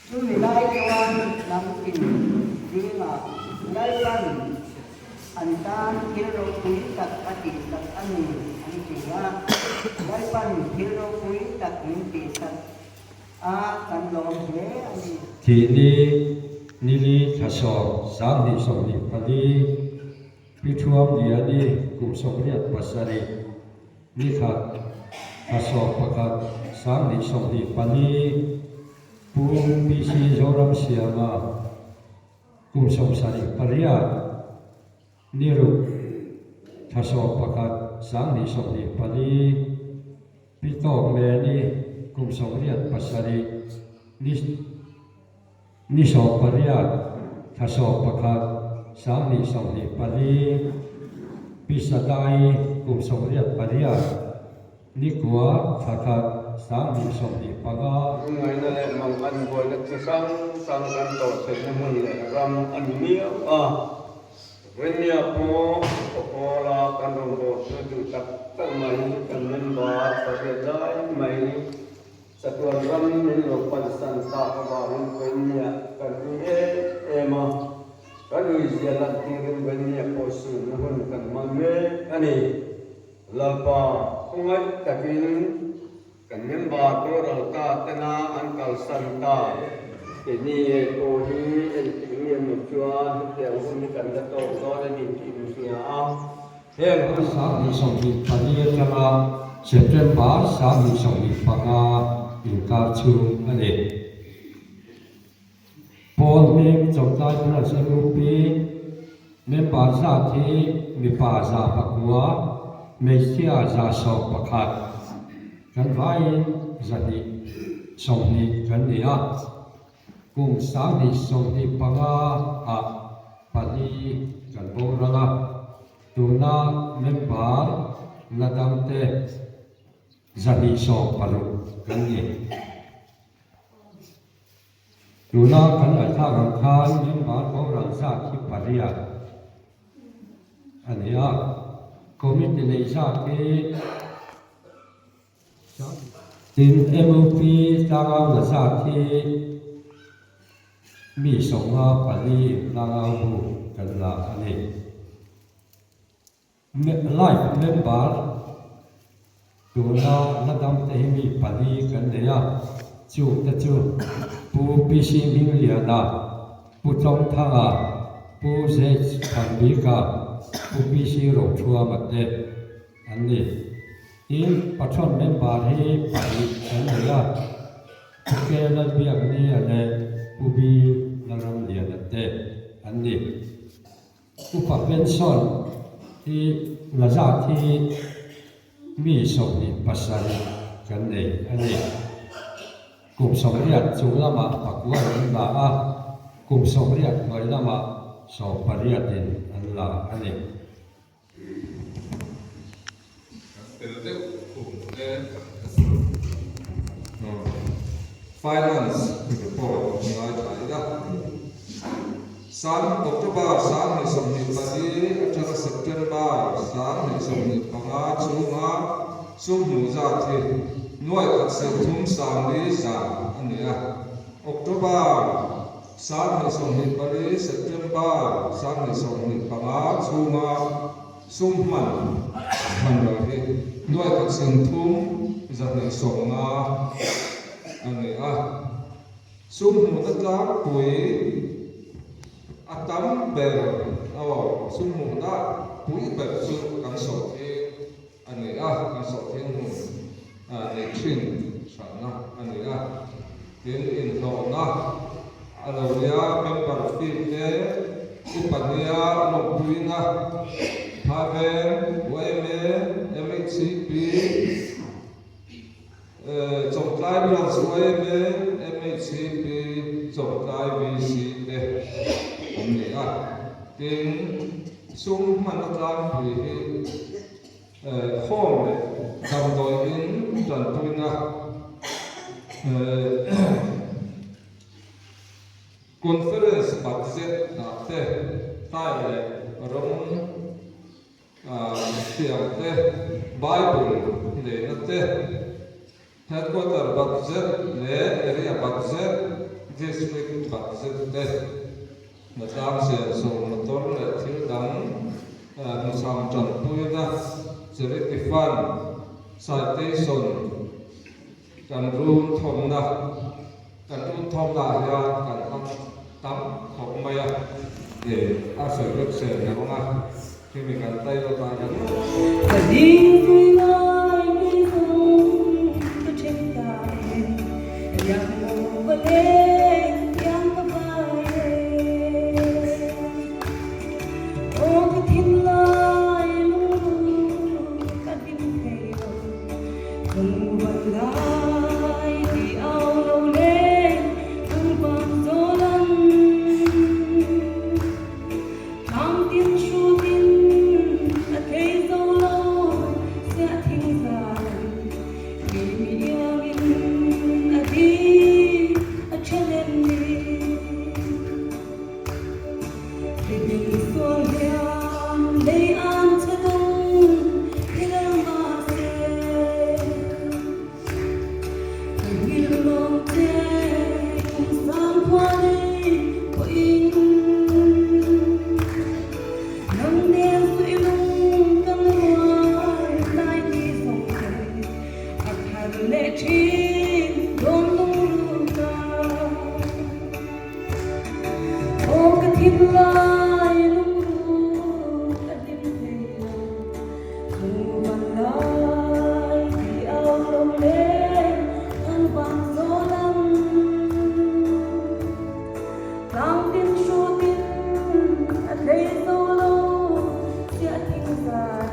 Chumi lai chuan hnam tin zingah Lalpan an tan thil ropui tak a tihsak a ni an ti a. Lalpan thil ropui tak min tihsak a kan lawm hle a ni. Thihni nili thlasawm 2024 Pi Thuam Liani kum 87 ni khat thla 11 2024 Pu PC Zoramsiama kum 78 ni ruk thla 11 2024 Pi Tawk Meni kum 87 ni Ni 18 thla 11 2024 Pi Sadai kum 88 ni kua thla khat 2025. Lungngaihna leh mang an buaina chi hrang hrang kan tawh theihna hmun leh ram a ni miau a. Vawimia pawh Khawpawla kan rawngbawltu duh tak tak mai kan member pariat lai mai Chatuan ram min lo pansan tak avangin Vawimia kan ui em em a, kan uizia lantirin Vawimia pawh sunna hun kan hmang mek a ni. Lalpa khawngaih takin kan member boral ta tena an kalsan ta keini ngei pawh hi entir nge maw chuan hetiang hun hi kan la tawk dawn a ni tih min hria a. Heng hun 2024 atanga September 2025 inkar chhung a ni. Pawl hming Chawngtlai Branch MUP member zat hi mipa 900, hmeichhia 111, kan vaiin 220 kan ni a. Kum 2025 ah pali kan boral a, tuna member la dangte 216 kan ni. Tuna kan ngaihthlak ang khan member boral zat hi pariat a ni a, committee nei zat hi Tin, MOP tlangau la zat hi mi 54 in tlangau bu kan la a ni. Life member tuna la dam te hi mi pali kan nei a, chung te chu Pu PC Hmingliana, Pu Tlawngthanga, Pu Zh Thanbika, Pu PC Rochhuama te an ni. Tin, Patron member hi pahnih kan nei a, Pu K Lalbiaknia leh Pu B Lalramliana te an ni. Upa pension hi la zat hi mi 27 kan nei a ni. Kum 80 chung lamah pakua in an la a, kum 80 hnuai lamah 18 in an la a ni. Kan tel deuh khum te Finance report ngai thla ila. San October 2024 atanga September 2025 chhunga sum hmuh zat hi nuai khat sawmthum sangli za a ni a. October 2024, September 2025 chhunga sum hman hman loh hi nuai khat singthum 250 a ni a. Sum hmuhna tlangpui a tam ber aw, sum hmuhna pui ber chu kan sawhthing a ni a, kan sawhthing hmun neih thin hranna a ni a. Tin, inhlawhna a lo nia, member fee te, upa nia, lawmpuina, Phaiveng, yma, MHCP, Chawngtlai Branch yma, MHCP, Chawngtlai VC te an ni a. Tin, sum hmanna tlangpui hi Khawm leh damdawi in tanpuina Conference budget ah te tai leh rawng siam te, Bible leina te, Headquarter budget leh Area budget, District budget te, hnatlang senso motor leh thil dang hnuchham tanpuina, charity fund, citation, kan run thawmna, kan run thawmna ah hian kan hmang tam khawp mai a, a sawi vek sel lo ang a, khimi kan tailawt ah hian. Ka ding pui ngai mi zawng ka then ta e, riak maw va leng tiang ka vai e. Aw ka thinlai lungru ka hlim thei lo, Thung van lai ti au lo leng thang vang zawl an. Thang tin hru tin a thei zo lo siah thing zan mi mi iang in a di a then em ni. Theihnghilh sual hian lei an chhe dawng hi lal mahse. Theihnghilh lawm che kum sang khua nei pawhin. Nang nen suih lung kan rual lai ni zawng thei a thar leh thin dawn lung ru ta. Aw ka thinlai lungru ka hlim thei lo, Chung van lai ti au lo leng thang vang zawl ang. Tlang tin hru tin a thei zo lo chiah thing zan,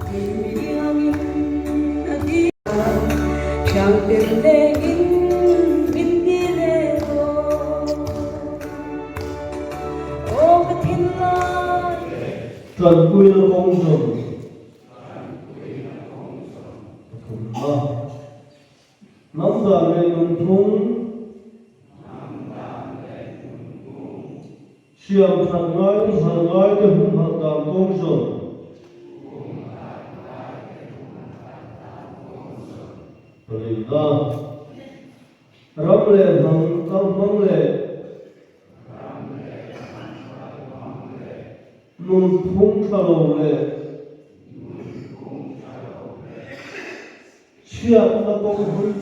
Kei mi iangin a di. Thiang tel lengin min ti leh dawn. Aw ka thinlai. Tanpuina kawng zawm. Pathumna. Hnam dan leh nunphung. Siam that ngai humhalh ngai te humhalh dan kawng zawm. Palina. Ram leh hnam kal hmang leh. Nunphung thla lo leh. Chhiatna kawng hun.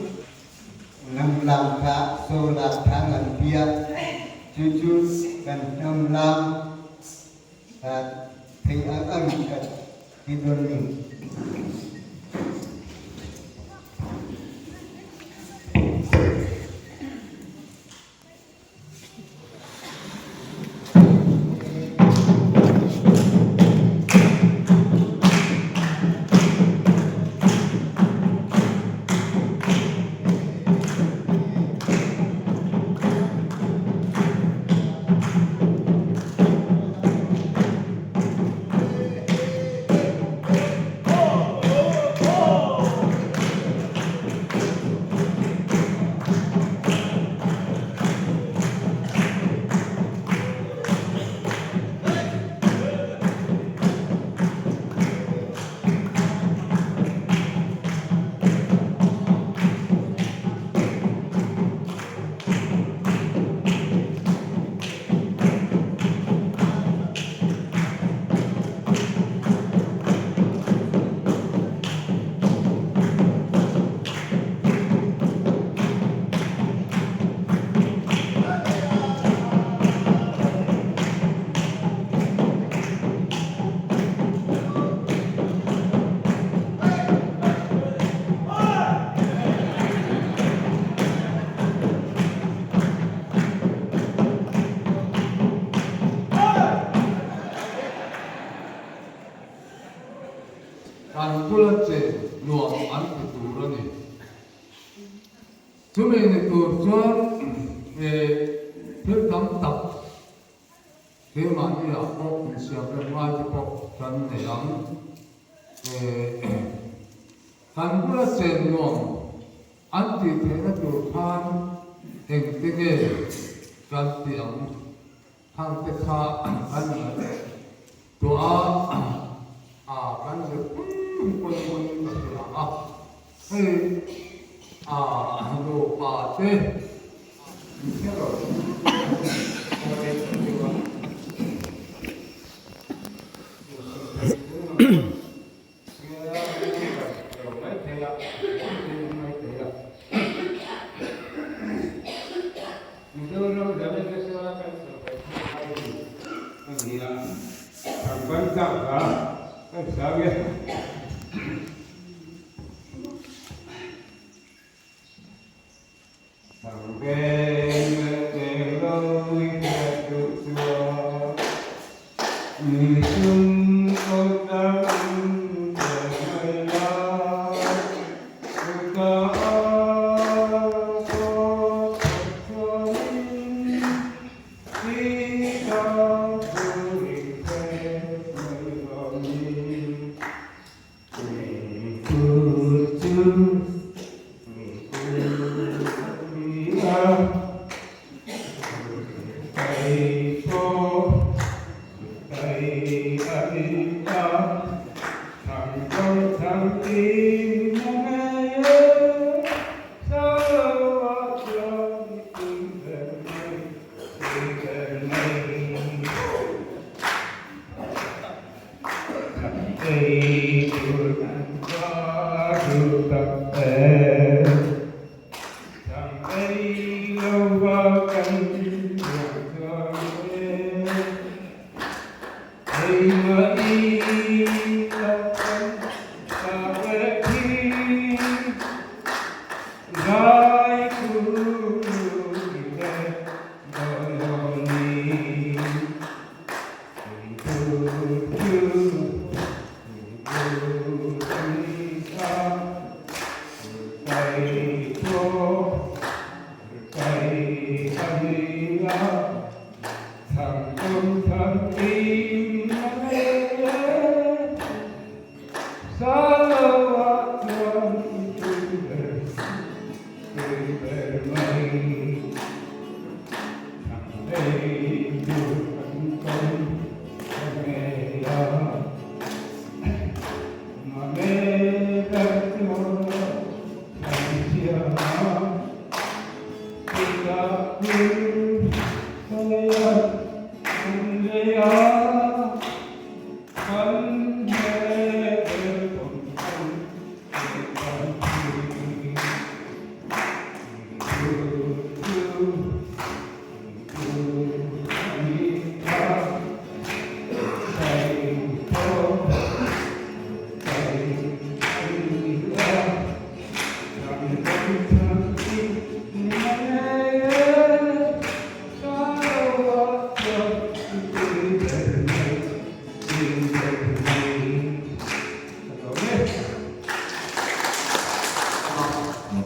Hnamlam kha solar tha ngan piah. Cucu kan hnamlam thei ang ang kan ti don ning. Kan bula che nuam an ti tur a ni. Chumi ni tur chuan thil tam tak keimahni ah pawh insiam rem ngai te pawh kan nei ang. Kan bula chen nuam an tih theihna tur khan engte nge kan tih ang? Thangte kha kan ngaihtuah a, a kan zir pui pawimawhin ka hria a, hei a nupa te.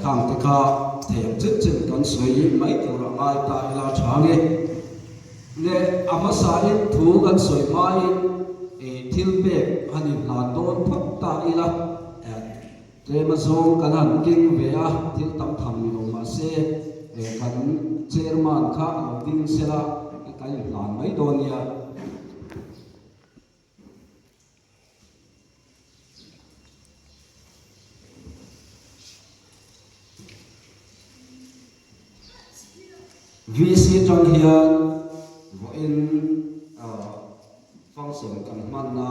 Khang te kha thei ang chin chin kan sawi mai tur a ngai ta ila tha nge. Le a hmasain thu kan sawi hmain thil pek han inhlan dawn phawt ta ila. Tlema zawng kan han keng ve a, thil tam tham ni lo mah se kan chairman kha a lo ding sela kan inhlan mai dawn nia. VC tang hian vawiin function kan hmanna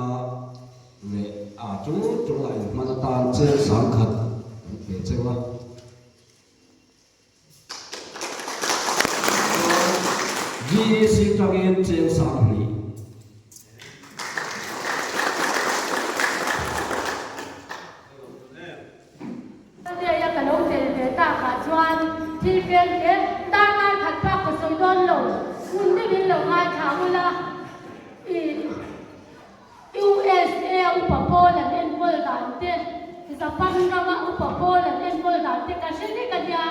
leh a tul tul a inhman atan cheng sangkhat kan pe cheu a. VC tangin cheng 20. Hei a ka lo tel ve tak ah chuan thil tlem te dar dar khat bak ka sawi dawn lo, hun deuhin lo ngaithla ula i USA a upa pawl an enkawl dan te, Japan rama upa pawl an enkawl dan te ka hre vek a nia.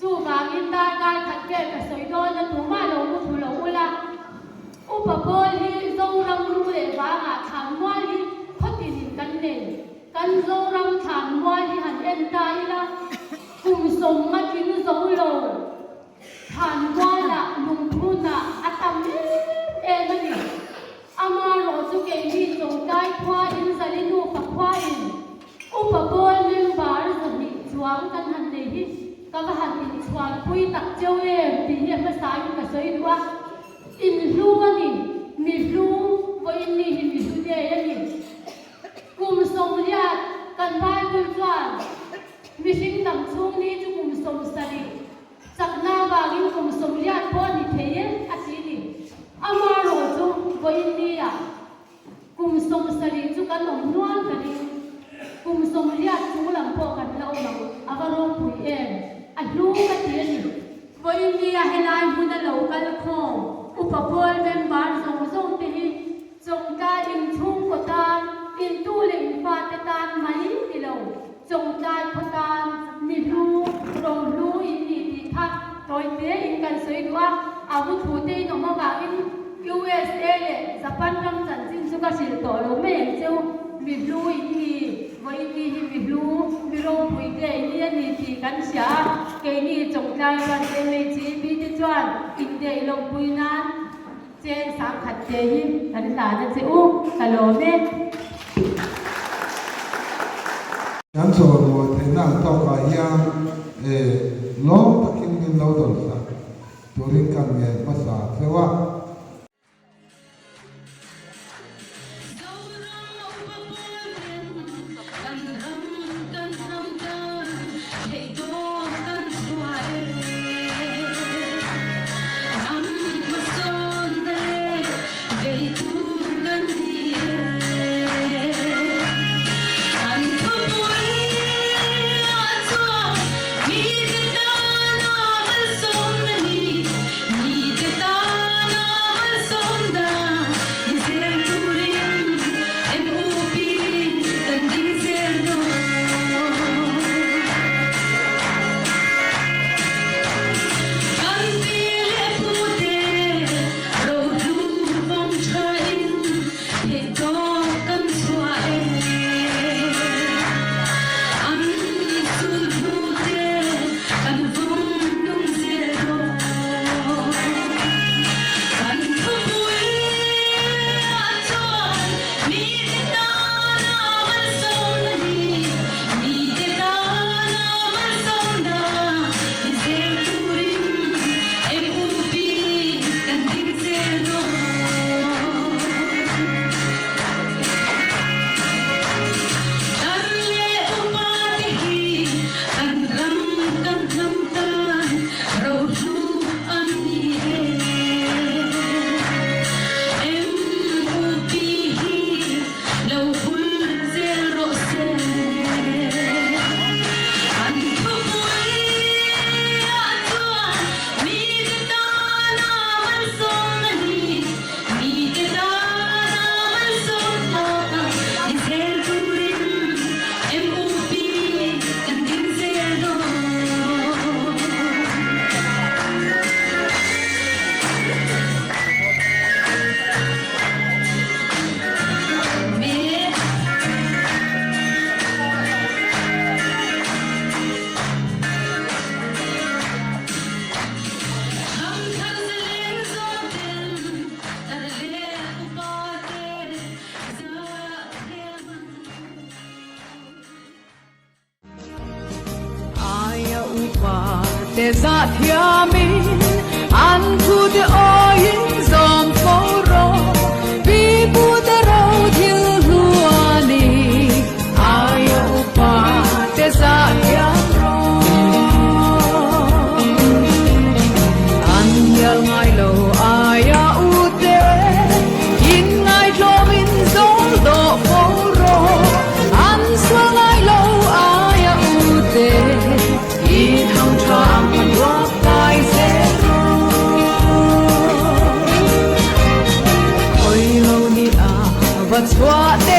Chuvangin darkar khat vel ka sawi dawn a tumah lo mu thlu lo ula, Upa Pawl hi Zoram ru leh vangah thlanmual hi khawtinin kan nei. Kan Zoram thlanmual hi han en ta ila, kum sawmnga tling zo lo thlanmualah lungphunah a tam em em a ni. Amarawh chu keini Chawngtlai khua in Zali nufa khua in Upa Pawl member 200 chuang kan han nei hi ka va han inchhuanpui tak cheu em? sawi duh a, in hlu a ni, mi hlu vawiin mi hi mi hlu ngei a ni. Kum 80 kan Bible chuan mihring dam chhung ni chu kum 70 chakna avangin kum 80 pawh a ni thei e a ti ni. Amaherawh chu vawiin nia Kum 70 chu kan awm nual ka ring. Kum 80 chung lam pawh kan la awm ang, a va ropui em? A hlu ka ti a ni. Vawinia helai hmuna lo kal khawm upa pawl member zawng zawng te hi Chawngtlai inchhungkaw tan, intu leh infate tan mai ni lo, Chawngtlai khaw tan mi hlu, rohlu in ni tih kha tawite in kan sawi duh a, a hu thu te in awm avangin USA leh Japan ram chanchin chu ka hrilh tawh lo mai ang cheu, mi hlu in ni, vawiin ni hi mi hlu, mi ropui te in ni a ni tih kan hria a, keini Chawngtlai ruat MHEP te chuan indeih lawmpui nan Cheng 10,000 te hi kan hlan a che u, ka lawm e. Kan chawimawi theihna ang tawkah hian lawm takin min lo dawnsak turin kan ngen hmasa cheu a. Aia upa te zah thiamin an thu te awiin zawm fo rawh. Pi pu te ro thil hlu a ni. Aia upa te zah thiam rawh. An hial ngai lo aia u te in ngaitlawmin zawl dawh fo rawh. An sual ngai lo aia u te i thang tha ang an ruak kai zel rawh. Hawi lo ni a va chhuah te.